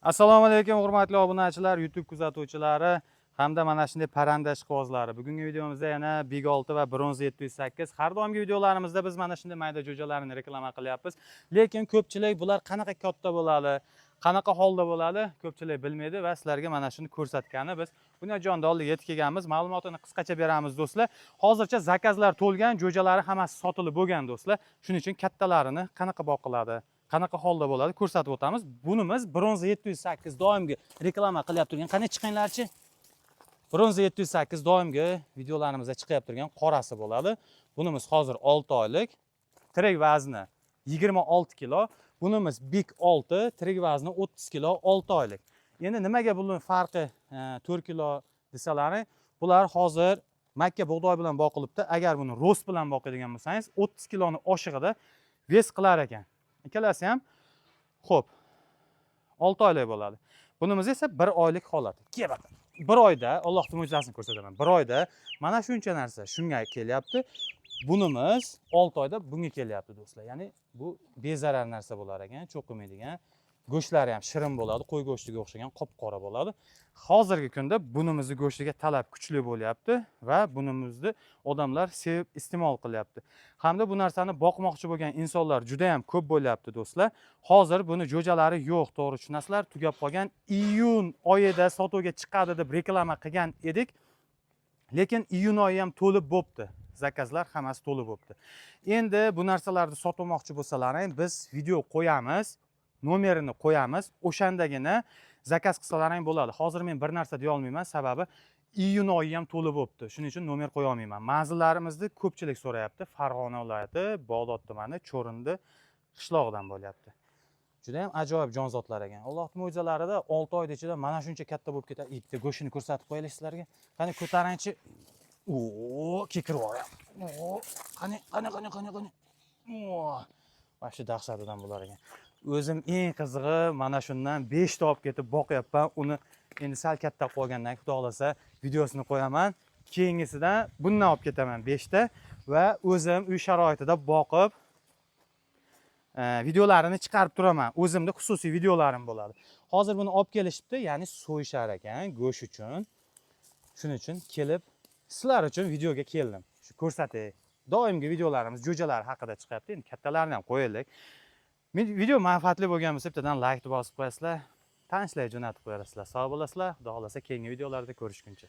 Assalomu alaykum, hurmatli obunachilar, YouTube kuzatuvchilari hamda mana shunday parranda ishqibozlari. Bugungi videomizda yana Big 6 va Bronza 708. Har doimgi videolarimizda biz mana shunday mayda jo'jalarni reklama qilyapmiz. Lekin ko'pchilik bular qanaqa katta bo'ladi, qanaqa holda bo'ladi, ko'pchilik bilmaydi va sizlarga mana shuni ko'rsatgani biz Bunyodjonda oldiga yetib kelganmiz. Ma'lumotini qisqacha beramiz, do'stlar. Hozircha zakazlar to'lgan, jo'jalari hammasi sotilib bo'lgan, do'stlar. Shuning uchun kattalarini qanaqa boqiladi, qanaqa holda bo'ladi, ko'rsatib o'tamiz. Bunimiz Bronza 708, doimgi reklama qilyapti turgan. Qani, chiqinglarchi. Bronza 708, doimgi videolarimizda chiqyapti turgan qorasi bo'ladi. Bunimiz hozir 6 oylik. Tirik vazni 26 kilo. Bunimiz Big 6, tirik vazni 30 kilo, 6 oylik. Endi nimaga buning farqi 4 kilo desalaring, bular hozir makka bug'doy bilan boqilibdi. Agar buni rost bilan boqadigan bo'lsangiz, 30 kiloni oshig'ida вес qilar ekan. Ikkalasi ham xo'p 6 oylik bo'ladi. Bunimiz esa 1 oylik holati. Kel baqa. 1 oyda Allohning mo'jizasini ko'rsataman. 1 oyda mana shuncha narsa shunga kelyapti. Bunimiz 6 oyda bunga kelyapti, do'stlar. Ya'ni bu bezarar narsa bo'lar ekan, cho'qimaydigan. Go'shtlari ham shirin bo'ladi, qo'y go'shtiga o'xshagan qop-qora bo'ladi. Hozirgi kunda bunimizni go'shtiga talab kuchli bo'lyapti va bunimizni odamlar sevib iste'mol qilyapti. Hamda bu narsani boqmoqchi bo'lgan insonlar juda ham ko'p bo'lyapti, do'stlar. Hozir buni jo'jalari yo'q, to'g'ri tushunasizlar, tugab qolgan. Iyun oyida sotuvga chiqadi deb reklama qilgan edik. Lekin iyun oyi ham to'lib bo'pti. Zakazlar hammasi to'lib bo'pti. Endi bu narsalarni sotmoqchi bo'lsalaring, biz video qo'yamiz, nomerini qo'yamiz. O'shandagina zakaz qilsalaring bo'ladi. Hozir men bir narsa deya olmayman, sababi iyun oyi ham to'lib bo'pti. Shuning uchun nomer qo'ya olmayman. Manzillarimizni ko'pchilik so'rayapti. Farg'ona viloyati, Bag'dod tumani, Cho'rindi qishlog'idan bo'lyapti. Juda ham ajoyib jonzotlar ekan. Allohning mo'jizalarida 6 oyda ichida mana shuncha katta bo'lib ketadi. Bitta go'shtini ko'rsatib qo'yaylik sizlarga. Qani, ko'taringchi. O, kekirib yuboryapti. O, qani, qani, qani, qani, qani. O, вообще dahshatidan bo'lar ekan. O'zim eng qizig'i mana shundan 5 ta olib ketib boqyapman. Uni endi sal katta qolgandan keyin, xudo xohlasa, videosini qo'yaman. Keyingisidan bundan olib ketaman 5 ta va o'zim uy sharoitida boqib videolarini chiqarib turaman. O'zimda xususiy videolarim bo'ladi. Hozir buni olib kelishibdi, ya'ni so'yishar ekan go'sht uchun. Shuning uchun kelib sizlar uchun videoga keldim. Shu ko'rsatay. Doimgi videolarimiz jo'jalar haqida chiqyapti. Endi kattalarini ham qo'yaylik. Men video manfaatli bo'lgan bo'lsa, bittadan laykni bosib qo'yasizlar. Tanishlarga jo'natib qo'yasizlar. Sog' bo'lasizlar. Xudo xohlasa, keyingi videolarda ko'rishguncha.